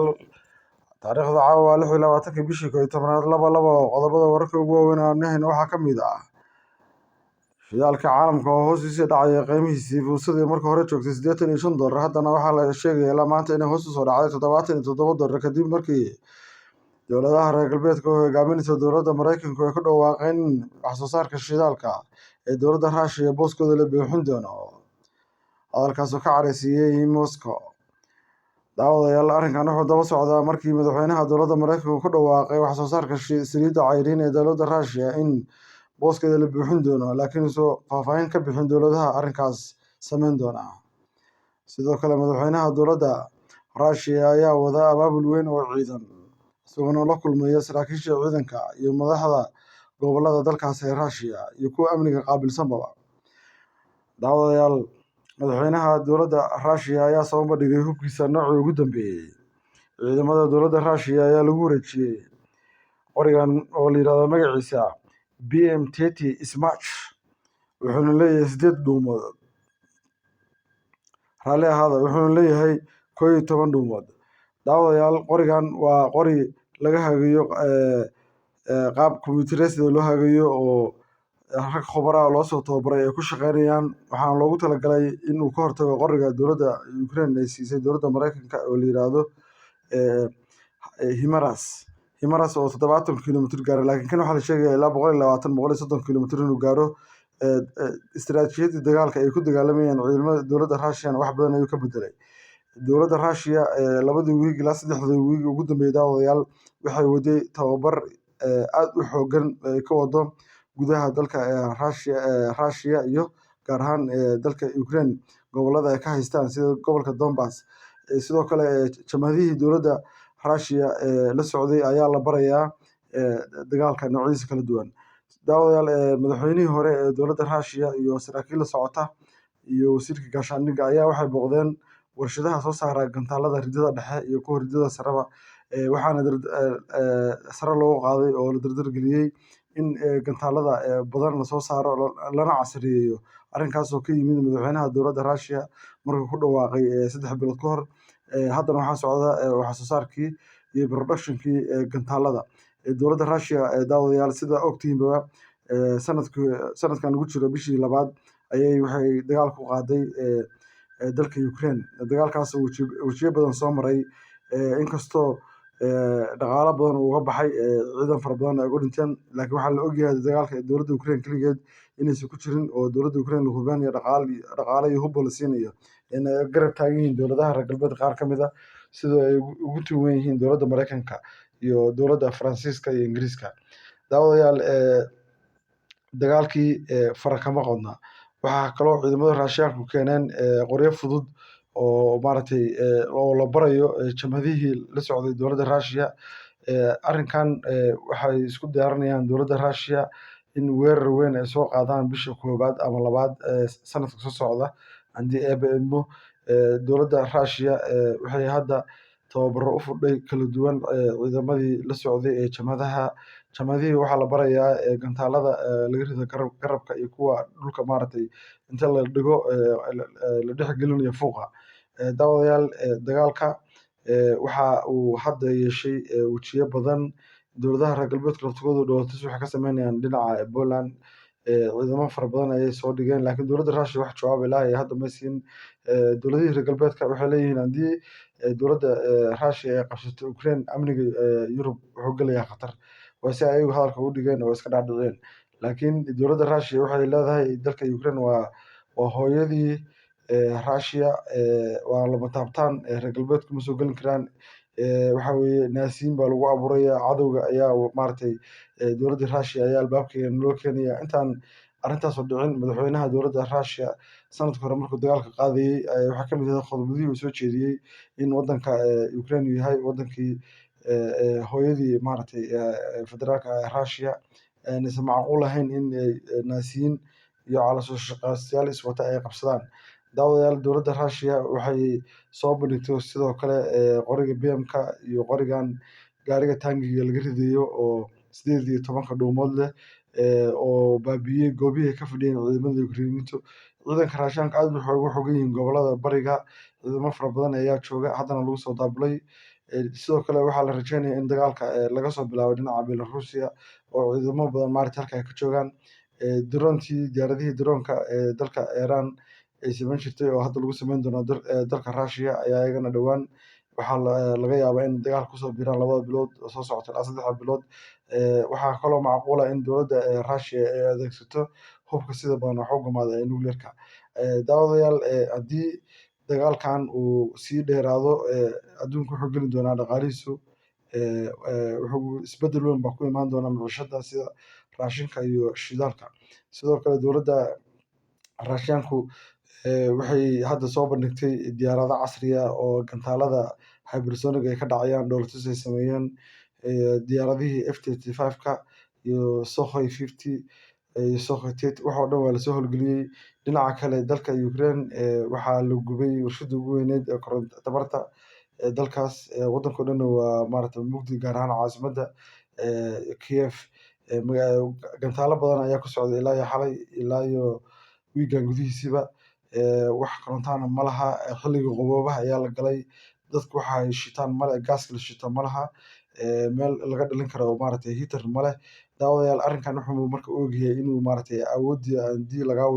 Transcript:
Daawadayaal, taariikhda caawa waa 26-ka bishii 11-aad 2 2. Qodobada wararka ugu waaweyn aan hayno waxaa ka mid ah shidaalka caalamka oo hoos usii dhacaya qiimihiisii. Fuusadii marka hore joogtay $85, haddana waxaa la sheegaya ilaa maanta inay hoos usoo dhacday $77, kadib markii dowladaha reer galbeedka oo hogaaminaysa dowladda Mareykanku ay ku dhawaaqeen in wax soo saarka shidaalka ee dowladda Russia booskooda la buuxin doono, hadalkaas oo ka careysiiyey Moscow. Daawadayaal, arrinkan wuxuu daba socdaa markii madaxweynaha dowladda Mareykanku ku dhawaaqay wax soo saarka saliidda cayriin ee dowladda Russia in booskeeda la buuxin doono, laakiin soo faahfaahin ka bixin dowladaha arrinkaas sameyn doona. Sidoo kale, madaxweynaha dowladda Russia ayaa wada abaabul weyn oo ciidan, isagoona la kulmaya saraakiisha ciidanka iyo madaxda gobolada dalkaas ee Russia iyo kuwa amniga qaabilsanbaba. Daawadayaal, madaxweynaha dowladda Russia ayaa soo bandhigay hubkiisa noocii ugu dambeeyey. Ciidamada dowladda Russia ayaa lagu wareejiyey qorigan oo la yirahdo magaciisa BM-30 Smerch, wuxuuna leeyahay 8 dhuumood. Raalli ahaada, wuxuuna leeyahay 11 dhuumood. Daawadayaal, qorigan waa qori laga hagayo qaab computerized loo hagayo oo rag khubara loo soo tababaray ay ku shaqeynayaan. Waxaana loogu talagalay in uu ka hortago qoriga dowladda Ukraine ay siisay dowladda Mareykanka oo la yiraahdo HIMARS. HIMARS oo 70 kilomitir gaaro, laakiin kan waxaa la sheegaya ilaa 120, 130 kilomitir inuu gaaro. Istiraatiijiyadda dagaalka ay ku dagaalamayeen ciidamada dowladda Russia wax badan ayuu ka bedelay. Dowladda Russia 2dii wiig ilaa 3dii wiig ugu dambeeyay, daawadayaal, waxay waday tababar aad u xoogan ay ka wado gudaha dalka Russia iyo gaar ahaan dalka Ukraine, gobolada ay ka haystaan sida gobolka Donbas. Sidoo kale, jamhadihii dowladda Russia la socday ayaa la barayaa dagaalka noocyadiisa kala duwan. Daawadayaal, madaxweynihii hore ee dowladda Russia iyo saraakiil la socota iyo wasiirka gaashaandhigga ayaa waxay booqdeen warshadaha soo saara gantaalada ridada dhexe iyo kuwa ridada sareba. Waxaana sare loogu qaaday oo la dardargeliyey in gantaalada badan lasoo saaro lana casriyeeyo, arrinkaas oo ka yimid madaxweynaha dowladda Russia markuu ku dhawaaqay 3 bilood ka hor. Haddana waxaa socda wax soo saarkii iyo productionkii gantaalada dowladda Russia. Daawadayaal, sida ogtihiinba, sanadkii sanadkan lagu jiro bishii labaad ayay waxay dagaal ku qaaday dalka Ukraine. Dagaalkaas oo wejiyo badan soo maray, inkastoo dhaqaalo badan uu uga baxay, ciidan fara badan ay uga dhinteen, laakiin waxaa la ogyahay dagaalka dowladda Ukraine keligeed inaysan ku jirin oo dowladda Ukraine la hubinayo dhaqaale iyo hubba la siinayo, in ay garab taagan yihiin dowladaha reer galbeedka qaar ka mid ah, sida ay ugu tuugan yihiin dowladda Mareykanka iyo dowladda Faransiiska iyo Ingiriiska. Daawadayaal, dagaalkii fara kama qodna. Waxaa kaloo ciidamada Raashiyaanku keeneen qoryo fudud oo maaragtay oo la barayo jamhadihii la socday dowladda Russia. Arrinkan waxay isku diyaarinayaan dowladda Russia in weerar weyn ay soo qaadaan bisha koowaad ama labaad sanadka soo socda, haddii Eebbe idmo. Dowladda Russia waxay hadda tababaro u fudhay kala duwan ciidamadii la socday ee jamhadaha. Jamhadihii waxaa la barayaa gantaalada laga rido garabka iyo kuwa dhulka, maaragtay, inta la dhigo la dhex gelinayo fuuqa. Daawadayaal, dagaalka waxa uu hadda yeeshay wejiyo badan. Dowladaha reer galbeedka laftigoodu dhoolatus waxay ka sameynayaan dhinaca Poland, ciidamo fara badan ayay soo dhigeen, laakiin dowladda Russia wax jawaab ilaa iyo hadda ma siin. Dowladihii reer galbeedka waxay leeyihiin haddii dowladda Russia ay qabsato Ukraine, amniga Yurub wuxuu gelayaa khatar. Waa si ayagu hadalka u dhigeen oo iska dhaadhiciyeen, laakiin dowladda Russia waxay leedahay dalka Ukraine waa hooyadii Russia, waa lama taabtaan, reer galbeedku ma soo gelin karaan. Waxa weeye naasiin baa lagu abuuraya cadowga ayaa, maaragtay, dowladda Russia ayaa albaabkeeda naloo keenaya. Intaan arrintaas oo dhicin, madaxweynaha dowladda Russia sanadka hore markuu dagaalka qaadayay waxaa kamid ahayd khudbadihii uu soo jeediyey in wadanka Ukraine uu yahay wadankii hooyadii, maaragtay, federaalka Russia, aysan macquul ahayn in naasiyiin iyo caloosho shaqaystayaal iswata ay qabsadaan. Daawadayaal, dowladda Russia waxay soo bandhigtay sidoo kale qoriga BM-ka iyo qorigan gaariga taangiga laga ridayo oo 18-ka dhuumood leh, oo baabi'iyey goobihii ay ka fadhiyeen ciidamada Ukrainiyiintu. Ciidanka Raashiyaanka aad waxay ugu xogan yihiin gobolada bariga. Ciidamo fara badan ayaa jooga, haddana lagu soo daabulay. Sidoo kale waxaa la rajeynaya in dagaalka laga soo bilaabo dhinaca Belarusia oo ciidamo badan maaragtay halka ay ka joogaan. Drontii, diyaaradihii droonka ee dalka Iran ay sameyn jirtay oo hadda lagu sameyn doono dalka Russia ayaa iyagana dhowaan waxaa laga yaabaa in dagaal kusoo biiraan 2da bilood oo soo socota ilaa 3da bilood. Waxaa kaloo macquul ah in dowladda Russia ay adeegsato hubka sida badan wax u gumaada ee nuclear-ka. Daawadayaal, haddii dagaalkan uu sii dheeraado, adduunka wuxuu geli doonaa dhaqaalihiisu wuxuu isbedel weyn baa ku imaan doona maciishada sida raashinka iyo shidaalka. Sidoo kale dowladda Raashiyaanku waxay hadda soo bandhigtay diyaarado casri ah oo gantaalada hypersonic ay ka dhacayaan, dhoolatus ay sameeyeen diyaaradihii F-35 ka iyo Sukhoi 50 iyo Sukhoi 30, wax oo dhan waa lasoo howlgeliyey. Dhinaca kale dalka Ukraine waxaa la gubay warshadii ugu weyneyd ee koronto tamarta ee dalkaas. Wadanka oo dhan waa maaragtay mugdi, gaar ahaan caasimadda Kiev. Gantaalo badan ayaa ku socday ilaa iyo xalay ilaa iyo wiigan gudihiisiba. Wax korontaana ma laha. Xilliga qaboobaha ayaa la galay. Dadku waxa ay shitaan male, gaaska la shito ma laha, meel laga dhalin karo maaragtay heater male. Daawadayaal, arrinkan wuxuu marka u egyahay inuu maaragtay awoodii hadii lagaa